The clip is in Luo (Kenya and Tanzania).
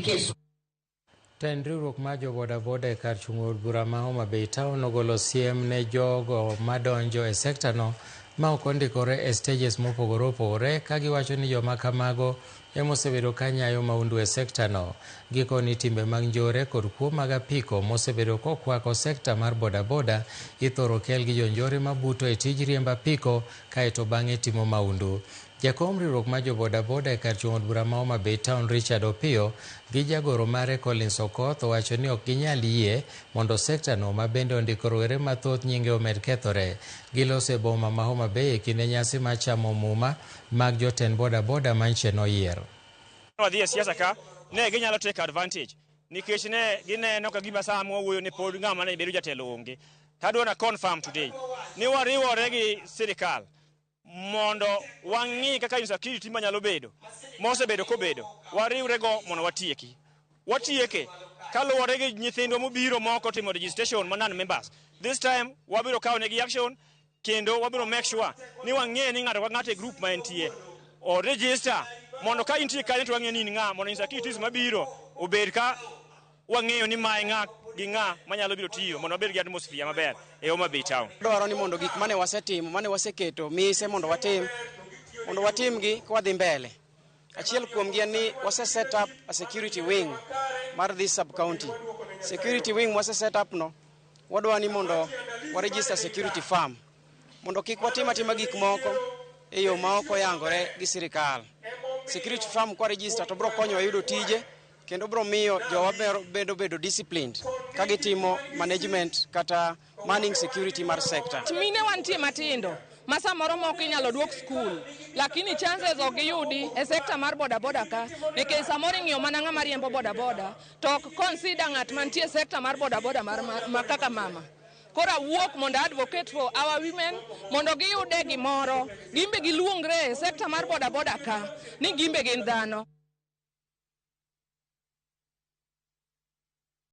Kes. Tend riwruok mar jo bodaboda e kar chung' od bura ma Homa Bay Town ogolo siem ne jogo madonjo e sekta no ma ok ondikore e stages mopogore opogore, ka giwacho ni joma kamago ema osebedo ka nyayo maundu e sekta no. Gikoni timbe mag njore kod kuo mag apiko mosebedo kokwako sekta mar bodaboda ithoro kel gi jonjore mabuto e tij riembo apiko kaeto bang'e timo maundu. Jakom riwruok mar jo bodaboda e kar chung' od bura ma Homa Bay Town, Richard Opiyo, gi jagoro mare Collins Okoth, owacho ni ok ginyal yie mondo sekta no, ma bende ondiko rowere mathoth nyinge, omed kethore. Giloso e boma ma Homa Bay e kinde nyasi mar chamo muma mag jotend bodaboda manche noyier. Wadhi e siasa ka ne ginyalo take advantage nikech ne gineno ka gima sama wawuoyo ne pod ng'ama ne bedo jatelo onge. Tadwa na confirm today ni wariwore gi sirikal mondo wang'i kaka insecurity manyalo bedo mosebedo kobedo, wariwre go mondo watieki watieke kaluwore gi nyithindwa mobiro moko timo registration ma non members. This time wabiro kawo negi action kendo wabiro make sure ni wang'e ni ng'ato ka ng'ato e group ma entie o register, mondo ka intie kanyo to wang'e ni in ng'a, mondo insecurities mabiro obed ka wang'eyo ni mae ng'a gi ng'a manyalo biro tiyo, mondo wabed gi atmosphere maber e Homa Bay Town. Dwaro ni mondo gik mane wasetimo, mane waseketo mise mondo watim, mondo watimgi ka wadhi mbele. Achiel kuomgi en ni wase set up a security wing mar this sub county. Security wing wase set up no, wadwa ni mondo wa register security firm mondo kik watim atima gik moko e yo ma ok oyangore gi sirikal. Security firm kwa register to biro konyowa yudo tije kendo biro miyo jowa bedo disciplined ka gitimo management kata manning security mar sector. Mine wantie matindo ma samoro moko inyalo duok skul, lakini chances ok giyudi e sekta mar bodaboda ka, nikech samoro ing'iyo mana ng'ama riembo bodaboda to ok consider ng'at mantie e sekta mar bodaboda mar ma kaka mama. Koro awuok mondo advocate for our women mondo giyude gimoro, gimbe giluongre e sekta mar bodaboda ka ni gimbe gin dhano.